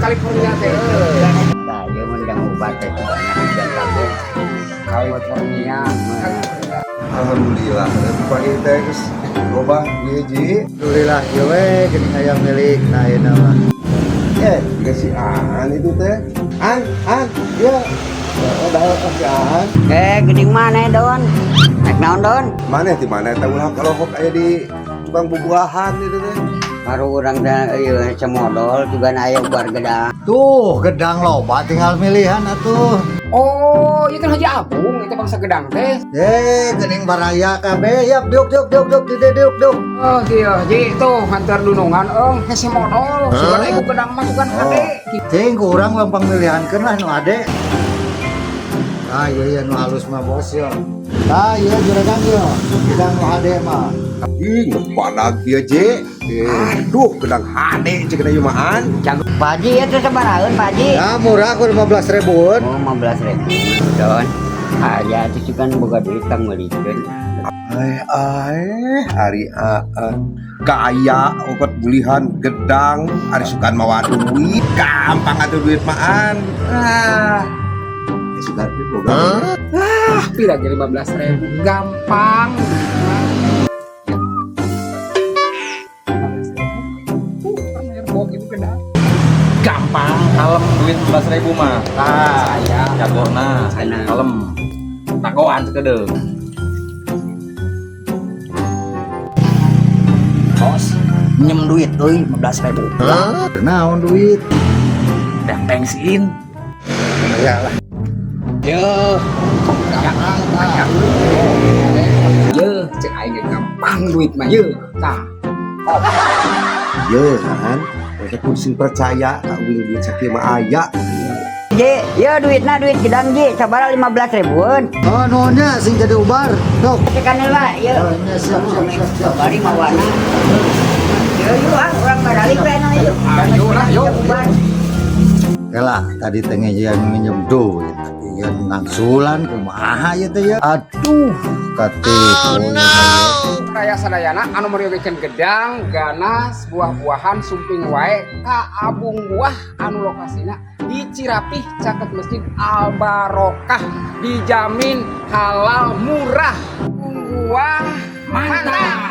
California teh. Tah, ieu mah jang obat teh banyak jang kabeh. California. Alhamdulillah, pagi teh geus loba ieu, Ji. Alhamdulillah ieu we geuning aya milik nah ayeuna mah. Eh, juga si Aan itu teh. An, An, ya. Oh, dah si Aan. Eh, geuning mana Don? Rek naon, Don? Mana di mana eta ulah kalohok aya di tukang bubuahan itu teh. Baru urang teh ieu cemodol juga aya ubar gedang. Tuh, gedang loba tinggal milihan atuh. Oh, itu Haji Abung, itu bangsa gedang teh. Eh, geuning baraya kabeh. Yap, diuk diuk diuk diuk diuk diuk diuk. Oh, iya, Ji, tuh nganter dunungan eung hese modol. Sugan aya gedang mah sugan hade. Cing, ku urang lempang milihankeun lah nu ade. Ah, iya iya nu halus mah bos yo. Ah, iya juragan yo. Gedang nu hade mah. Ih, geus badag ieu, Ji. Aduh, gedang hade cek ieu mah, An. Pak Haji itu sabaraheun, Pak Haji? Ya murah ku 15 ribuan. Oh, 15.000, Don. Aya itu kan boga duit kang meulikeun. Ai ai, ari aan. Kaya okot bulihan gedang, ari sukan mawa duit, gampang atuh duit mah, An. Ah. Ya sugan teh boga. Ah, pira ge 15.000 gampang. Tuh, kan air itu gedang. Gampang, kalem duit 15.000 mah. Tah, Saya jagona, Tenang. kalem. Takoan sakedeung. Bos, minjem duit euy 15.000. Naon duit? Dan pensiun. Ya lah. Yo, gampang tah. Ye, cek aing ge gampang duit mah ye. Tah. Ye, An. Mereka kudu sing percaya ka uing duit sakieu mah aya. Ji, ya duitna duit gedang Ji, sabaraha 15 ribuan. Oh, nuhunnya sing jadi ubar. Sok. Cekan heula, ieu. Oh, nya siap siap siap siap. Bari mawana. Yo yuk ah, urang baralik we anu yuk. Ayo lah, yuk. Ubar. Kela tadi teh yang minjem duit. Iya ngangsulan kumaha ieu teh ya. Aduh, katipu oh, no. Raya sadayana anu meryogikeun gedang, ganas, buah-buahan sumping wae ka Abung Buah anu lokasina di Cirapih caket Masjid Al Barokah dijamin halal murah. Buah mantap.